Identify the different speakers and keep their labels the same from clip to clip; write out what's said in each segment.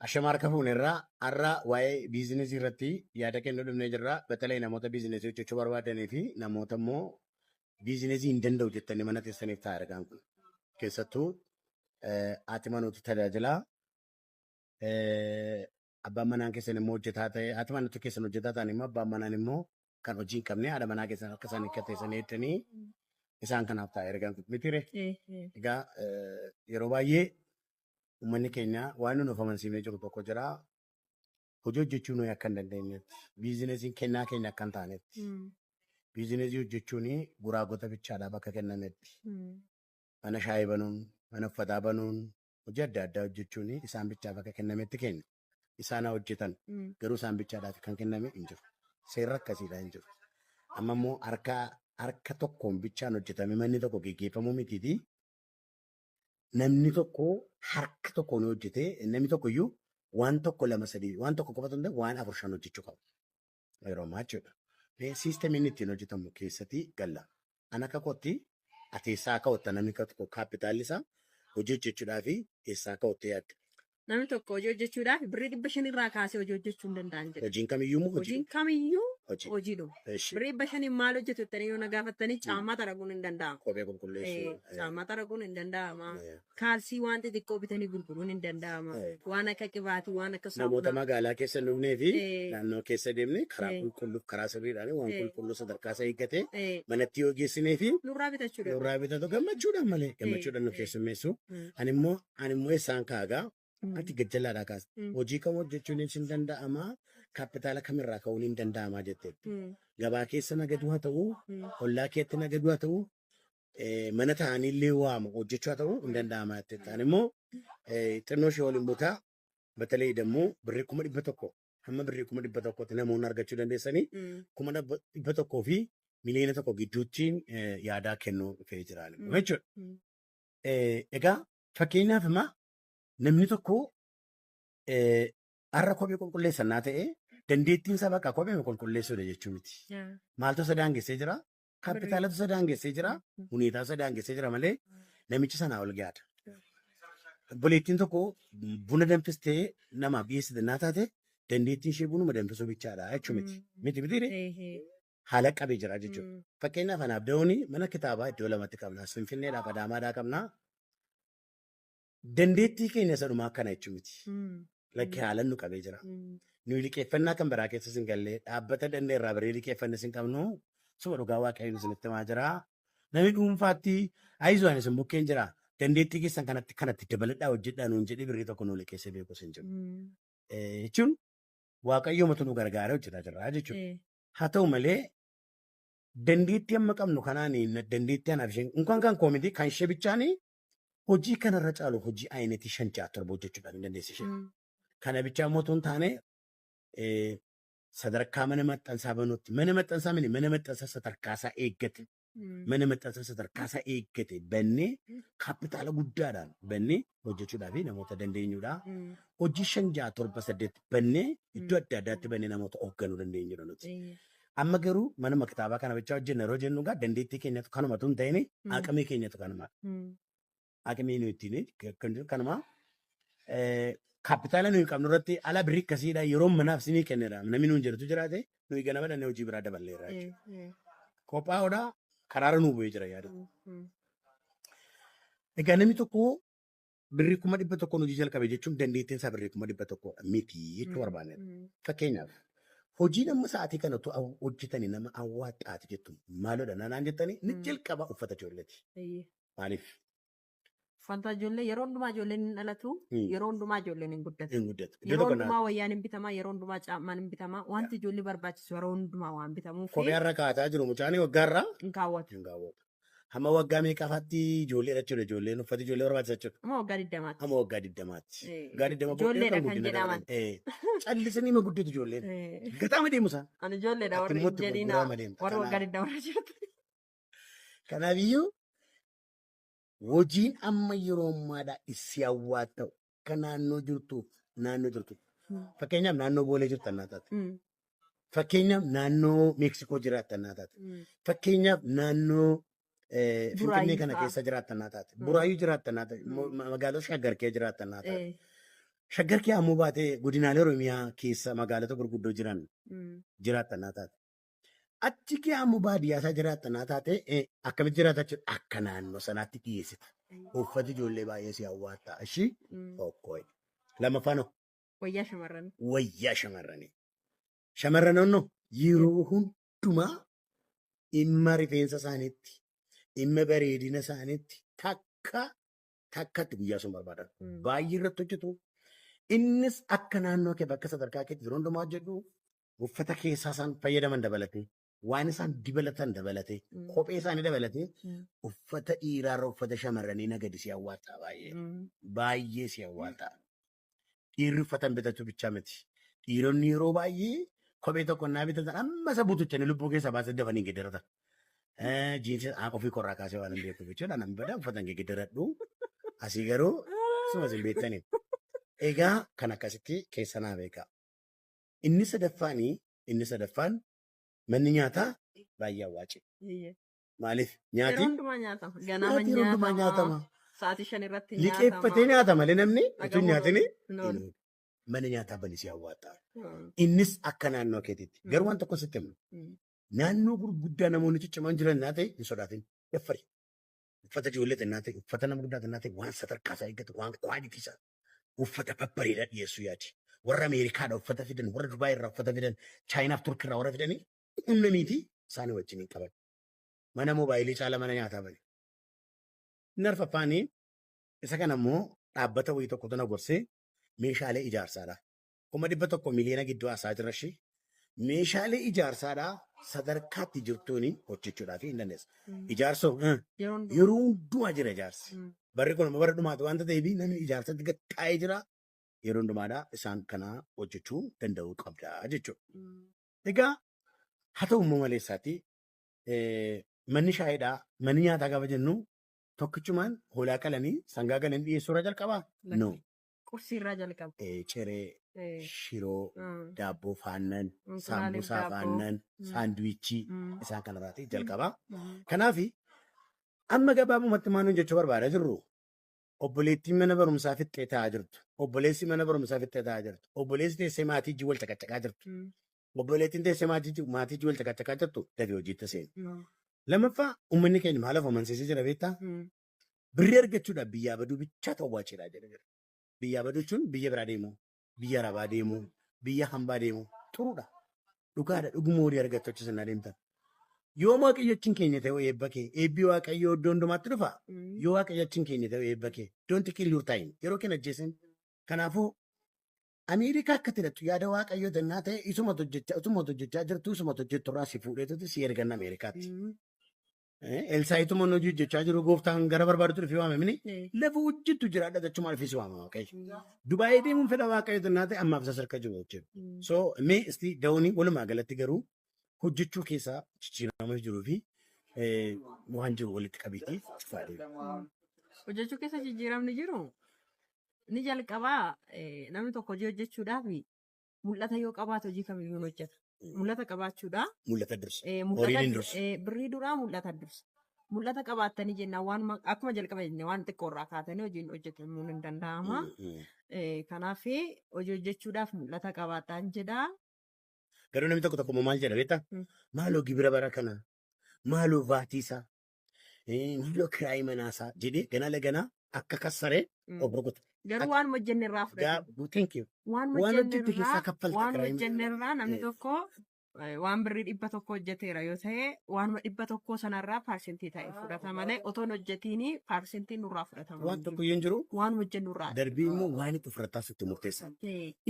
Speaker 1: Ashama harka fuunerraa har'a waa'ee biizinesii irratti yaada kennuu dhufnee jirra. Batalee namoota biizinesii hojjechuu barbaadanii fi namoota immoo biizinesii hin danda'u jettanii mana teessaniif ta'a ergaan kun. Keessattuu haati manootu tajaajila. Abbaan manaan keessan immoo hojjetaa ta'e, haati manootu keessan hojjetaa ta'an immoo abbaan manaan immoo kan hojii hin qabne haadha manaa keessan harka isaanii akka teessanii jettanii isaan kanaaf ta'a ergaan kun. Mitiire? Egaa yeroo baay'ee uummanni keenya waan nuun of amansiifnee jiru tokko jira. Hojii hojjechuu nuyi akka hin dandeenyetti, biizinesiin kennaa keenya akka hin taanetti, biizinesii hojjechuun guraagota bichaadhaaf akka kennametti, mana shaayii banuun, mana uffataa banuun, hojii adda addaa hojjechuun isaan bichaaf akka kennametti keenya. Isaan haa hojjetan, garuu isaan bichaadhaaf kan kenname hin jiru. Seerri akkasiidha hin jiru. Amma immoo harka tokkoon bichaan hojjetame manni tokko geggeeffamuu mitiitii namni tokko harka tokkoon hojjetee namni tokko iyyuu waan tokko lama sadii waan tokko qofa ta'uu waan afur shan hojjechuu qaba. Yeroo ammaa jechuudha. Siistemiin ittiin hojjetamu keessatti galla. An akka kootti ati eessaa akka hojjeta namni tokko kaapitaalli isaa hojii hojjechuudhaa fi eessaa akka hojjete yaadda.
Speaker 2: Namni tokko hojii hojjechuudhaaf birrii 500 irraa kaasee hojii hojjechuu hin danda'an jedha.
Speaker 1: Hojiin kamiyyuu immoo hojii.
Speaker 2: Hojiin kamiyyuu
Speaker 1: Hojii.
Speaker 2: hojiidhuma.
Speaker 1: Eshi.
Speaker 2: Birrii 500 maal hojjetu jettanii yoo na gaafattanii caammaa xaraguun hin danda'amu.
Speaker 1: Kophee qulqulleessuu.
Speaker 2: Caammaa xaraguun hin danda'ama. Kaalsii waan xixiqqoo bitanii gurguruun hin danda'ama. Waan akka qibaatii, waan akka
Speaker 1: Namoota
Speaker 2: saamunaa.
Speaker 1: magaalaa keessa hin dhufnee fi naannoo keessa deemne karaa qulqulluu karaa sirriidhaan waan qulqulluu sadarkaa isaa eeggate manatti yoo geessinee fi
Speaker 2: Nurraa bitachuu danda'u.
Speaker 1: Nurraa bitatu gammachuudhaan malee gammachuudhaan nu keessummeessu. Ani immoo eessaan kaagaa ati gajjallaadhaa kaasta. Hojii kam hojjechuun hin danda'ama, kaapitaala kamirraa ka'uun hin danda'ama jetteetti. Gabaa keessa nagaduu haa ta'u, ollaa keetti nagaduu haa ta'u, mana ta'anii illee waamu hojjechuu haa ta'u hin danda'ama jetteetti. Ani immoo xinnoo ishee waliin butaa batalee dammoo birrii 100,000 hamma birrii 100,000tti namoonni argachuu dandeessanii 100,000 fi 1,000,000 gidduutti yaadaa kennuu dhufee jira jechuudha. Egaa fakkeenyaaf immoo namni tokko har'a kophee qulqulleessannaa ta'e dandeettiin isaa bakka kophee qulqulleessuudha jechuu miti. Maaltu isa daangessee jira? Kaapitaalatu isa daangessee jira. Huneetaa isa daangessee jira malee namichi sanaa ol gahaadha. Obboleettiin tokko buna danfistee namaaf dhiyeessite naa taate dandeettiin ishee bunuma danfisuu bichaadha jechuu miti. Miti miti haala qabee jira jechuudha. Fakkeenyaaf anaaf da'ooni mana kitaabaa iddoo lamatti qabna. Finfinneedhaaf Adaamaadhaa qabna. Dandeettii keenya isa dhumaa akkana jechuu miti. Lakki haalan nu qabee jira. Nuyi liqeeffannaa kan biraa keessa sin gallee dhaabbata danda'e irraa birrii liqeeffanne sin qabnu suma dhugaa Waaqayyoon isinitti himaa jira. Namni dhuunfaatti ayizoo ani isin bukkeen jira. Dandeettii keessan kanatti kanatti dabaladhaa hojjedhaa nuun jedhee birrii tokko nu liqeessee beeku sin jiru. Jechuun Waaqayyoomatu nu gargaaree hojjetaa jirra jechuudha. Haa ta'u malee dandeettii amma qabnu kanaan dandeettii anaaf isheen unkaan kan koo miti kan ishee bichaanii hojii kanarra caalu hojii ayinetii 5 6 7 hojjechuudhaan hin dandeessi isheen. Kana bichaa immoo otoo hin taane sadarkaa mana maxxansaa banuutti mana maxxansaa mini mana maxxansaa sadarkaa isaa eeggate mana maxxansaa sadarkaa isaa eeggate bannee kaapitaala guddaadhaan bannee hojjechuudhaaf namoota dandeenyudha. Hojii 5 6 7 8 bannee iddoo adda addaatti bannee namoota hoogganuu dandeenyudha nuti. Amma garuu manuma kitaabaa kana bichaa hojjenna yeroo jennu egaa dandeettii keenyatu kanumatu hin ta'in aqamii keenyatu kanuma. Aqamii nuyi ittiin kan jiru kanuma. Kaapitaala nuyi qabnu irratti ala birrii akkasiidha yeroo manaaf sinii kennedha. Namni nuun jedhutu jiraate nuyi ganama dhannee hojii biraa daballeerra jechuudha. Qophaa'uudha karaara nuu bu'ee jira yaada. Egaa namni tokko birrii 100,000 hojii jalqabe jechuun dandeettiin isaa birrii 100,000 miti jechuu barbaanne. Fakkeenyaaf hojii nama sa'aatii kana utuu hojjetanii nama awwaaxxaati jettu maaloodha naan jettanii ni jalqaba uffata ijoolleeti. Maaliif?
Speaker 2: Uffata ijoollee yeroo hundumaa ijoolleen hin dhalatu, yeroo hundumaa ijoolleen hin guddatu.
Speaker 1: Hin guddatu. Iddoo
Speaker 2: Yeroo
Speaker 1: tokko naa
Speaker 2: hundumaa wayyaan hin bitamaa, yeroo hundumaa caammaan hin bitamaa, wanti ijoollee barbaachisu yeroo hundumaa waan bitamuuf
Speaker 1: kophee har'a kaa'ataa jiru mucaan waggaarraa
Speaker 2: hin kaawwatu.
Speaker 1: Hin kaawwatu. Hamma waggaa meeqafaatti ijoollee jechuudha ijoolleen uffata ijoollee barbaachisa jechuudha.
Speaker 2: Amma waggaa 20tti.
Speaker 1: Hamma waggaa 20tti. Waggaa 20 booddee
Speaker 2: Ijoolleedha
Speaker 1: kan
Speaker 2: kan
Speaker 1: guddina
Speaker 2: jedhaman.
Speaker 1: dabalan. Callisanii ma guddatu ijoolleen. Gataama deemu isaan.
Speaker 2: Ani ijoolleedha
Speaker 1: Ati
Speaker 2: warri
Speaker 1: immoo itti
Speaker 2: jedhina
Speaker 1: gurguraama deemta.
Speaker 2: warra waggaa
Speaker 1: Kanaaf.
Speaker 2: 20 jirtu.
Speaker 1: Kanaafiyyuu hojiin amma yeroo ammaadhaa issi hawwaa ta'u akka naannoo jirtuuf naannoo jirtu. Fakkeenyaaf naannoo Boolee jirtan naa taate. Fakkeenyaaf naannoo Meeksikoo jiraattan naa taate. Fakkeenyaaf naannoo Finfinnee
Speaker 2: Buraayyuu
Speaker 1: kana
Speaker 2: fa'a.
Speaker 1: keessa jiraattan naa taate. Buraayyuu jiraattan naa taate. Magaalota Shaggar kee jiraattan naa taate. Shaggar kee ammoo baatee godinaalee Oromiyaa keessa magaalota gurguddoo jiran jiraattan taate. Achi kee ammoo baadiyyaa isaa jiraattan taate, akkamitti jiraata jechuudha? Akka naannoo sanaatti dhiyeessita. Uffati ijoollee baay'ee si hawwata. Ishii tokko. Lammaffaan hoo?
Speaker 2: Wayyaa shamarranii.
Speaker 1: Wayyaa shamarranii. Shamarran onnoo yeroo hundumaa dhimma rifeensa isaaniitti, dhimma bareedina isaaniitti takka takkatti guyyaa sun barbaadan. Baay'ee irratti hojjetu. Innis akka naannoo kee bakka sadarkaa keetti yeroo hundumaa hojjedhu, uffata keessaa isaan fayyadaman dabalatee, waan isaan dibalatan dabalatee, kophee isaanii dabalatee, uffata dhiiraarra uffata shamarranii nagadi si hawwata baay'ee. Baay'ee si hawwata. Dhiirri uffata hin bitachuu bichaa miti. Dhiironni yeroo baay'ee kophee tokko naa bitatan, amma isa butuchanii lubbuu keessaa baasanii dafanii geeddaratan. Jiinsii ofii korraa kaasee waan hin beekuuf jechuudha. Namni badaa uffata hin geeddaradhu. Asii garuu suma isin beektanii. Egaa kan akkasitti keessa naa beekaa. Inni sadaffaan manni nyaataa baay'ee awwaaci. Maaliif
Speaker 2: Yeroo
Speaker 1: nyaati
Speaker 2: hundumaa nyaatama. Ganama
Speaker 1: nyaati yeroo hundumaa
Speaker 2: nyaatama.
Speaker 1: nyaatama.
Speaker 2: Sa'aatii 5 irratti
Speaker 1: Liqeeffatee
Speaker 2: nyaatama.
Speaker 1: nyaata malee namni utuu hin nyaatin
Speaker 2: Noon.
Speaker 1: mana nyaataa bani si hawwata. Innis akka naannoo keetiitti. Garuu waan tokko sitti himu. Naannoo gurguddaa namoonni ciccimaan jiran naa ta'e hin sodaatin. Daffari. Uffata ijoollee xinnaa ta'e, uffata nama guddaa xinnaa ta'e, waan sadarkaa isaa eeggatu, waan quality isaa. Uffata babbareedaa dhiyeessuu yaadi. Warra Ameerikaadhaa uffata fidan, warra Dubaay irraa uffata fidan, Chaayinaaf Turkii irraa warra fidanii qunnamiiti isaanii wajjin hin qaban. Mana moobaayilii caala mana nyaataa bani. Inni arfaffaanii isa kana immoo dhaabbata wayii tokkotu na gorsee, meeshaalee ijaarsaadha. 100,000 miliyoona gidduu haasaa jirra ishee. Meeshaalee ijaarsaadhaa sadarkaatti jirtuuni hojjechuudhaaf hin dandeessa. Ijaarsoo
Speaker 2: Yeroo hundumaa.
Speaker 1: Yeroo hundumaa jira ijaarsi. Barri kun bara dhumaati waanta ta'eef namni ijaarsatti gattaa'ee jira. Yeroo hundumaadhaa isaan kana hojjechuu danda'uu qabda jechuudha. Egaa haa ta'u immoo maleessaatti manni shaayiidhaa, manni nyaataa gaafa jennu tokkichumaan hoolaa qalanii sangaa qalanii dhiyeessuu irraa jalqabaa? No.
Speaker 2: Qursii irraa jalqaba.
Speaker 1: Ciree, shiroo, daabboo faannan,
Speaker 2: Inqulaaliif
Speaker 1: saambusaa
Speaker 2: daabboo.
Speaker 1: faannan, saanduwichii isaan kanarraati jalqabaa.
Speaker 2: Mm.
Speaker 1: Kanaaf amma gabaabumatti maal nuun jechuu barbaadaa jirru, obboleettiin mana barumsaa fixxee taa'aa jirtu. Obboleessi mana barumsaa fixxee taa'aa jirtu. Obboleessi teessee maatii wajjin wal caqacaqaa jirtu. Obboleettiin teessee maatii wajjin wal caqacaqaa jirtu, dafee hojiitti seenu. Lammaffaa, uummanni keenya maal of amansiisee jira beektaa? Birrii argachuudhaaf biyyaa baduu bichaa ta'uu waaceedha jedha jira. Biyyaa baduu jechuun biyya biraa deemuu, biyya arabaa deemuu, biyya hambaa deemuu xuruudha. Dhugaadha, dhuguma horii argattu achi sana deemtan. Yoo Waaqayyo achiin keenya ta'e eebba kee, eebbi Waaqayyoo iddoo hundumaatti dhufa. Yoo Waaqayyo achiin keenya ta'e eebba kee, don't kill your time. Yeroo keenya ajjeesin. Kanaafuu Ameerikaa akka tidhattu yaada Waaqayyoo tennaa ta'e, isuma hojjechaa jirtu, isuma hojjettu irraa si fuudheetuti si erganna Ameerikaatti. Elsaayituma hojii hojjechaa jiru gooftaan gara barbaadutti dhufee waame mini, lafa hojjettu jiraadha jechuun dhufee si waama Waaqayyo. Dubaayii deemuun fedha Waaqayyo tennaa ta'e, ammaaf isa harka jiru jechuudha. So mee isti da'uuni walumaa galatti garuu hojjechuu keessaa jijjiirama jiruu fi waan jiru walitti qabiitii cufaa deemu.
Speaker 2: Hojjechuu keessa jijjiiramni jiru ni jalqabaa, namni tokko hojii hojjechuudhaaf mul'ata yoo qabaate hojii kamiyyuu ni hojjeta. Mul'ata qabaachuudha.
Speaker 1: Mul'ata dursa.
Speaker 2: Mul'ata
Speaker 1: Horiin hin dursu.
Speaker 2: Birrii duraa mul'ata dursa. Mul'ata qabaattanii jennaan waan akkuma jalqaba jenne waan xiqqoo irraa kaatanii hojiin hojjetamuun hin danda'ama. Kanaaf hojii hojjechuudhaaf mul'ata qabaadhaan jedha.
Speaker 1: Garuu namni tokko tokko immoo maal jedha beektaa?
Speaker 2: Mm.
Speaker 1: Maaloo gibira bara kana, maaloo vaatiisaa, maaloo kiraayii manaasaa jedhee ganaa laganaa akka kassaree of rukuta.
Speaker 2: Garuu waan hojjenne irraa fudhatu.
Speaker 1: Thank you.
Speaker 2: Waan
Speaker 1: Waan
Speaker 2: hojjenne
Speaker 1: hojjette keessaa
Speaker 2: irraa
Speaker 1: kaffalta
Speaker 2: waan
Speaker 1: kiraayii
Speaker 2: hojjenne irraa namni tokko waan birrii 100 hojjeteera yoo ta'e, waanuma 100 sanarraa paarsentii ta'e fudhata malee otoo hin hojjetiin paarsentiin nurraa fudhatama.
Speaker 1: Waan tokko iyyuu hin jiru.
Speaker 2: Waan hojjennu irraa.
Speaker 1: Darbii immoo waan itti ofirrattaa sitti murteessa.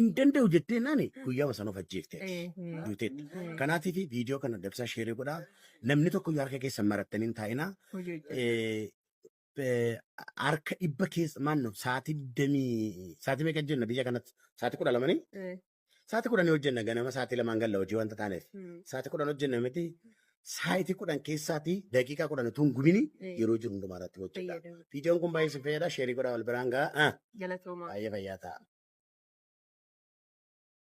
Speaker 1: Hin danda'u jettee naani guyyaa sana of ajjeefte. Duuteetti. Kanaatiif viidiyoo kana dabsaa share godhaa. Namni tokko iyyuu harka keessan marattanii hin taa'inaa.
Speaker 2: Hojii hojjetu.
Speaker 1: Harka 100 keessa maanno sa'aatii 20, sa'aatii meeqa jenna biyya kanatti? Sa'aatii 12nii? Sa'aatii 10 hojjenna, ganama sa'aatii 2n galla hojii wanta taaneef. Sa'aatii 10 hojjenna miti, sa'aatii 10 keessaatii daqiiqaa 10 utuu hin gubini yeroo jiru hundumaa irratti hojjedha.
Speaker 2: Fayyadamu.
Speaker 1: Viidiyoon kun baay'ee isin fayyada. Share godhaa, wal biraan ga'a.
Speaker 2: Galatoomaa.
Speaker 1: Baay'ee fayyaa ta'a.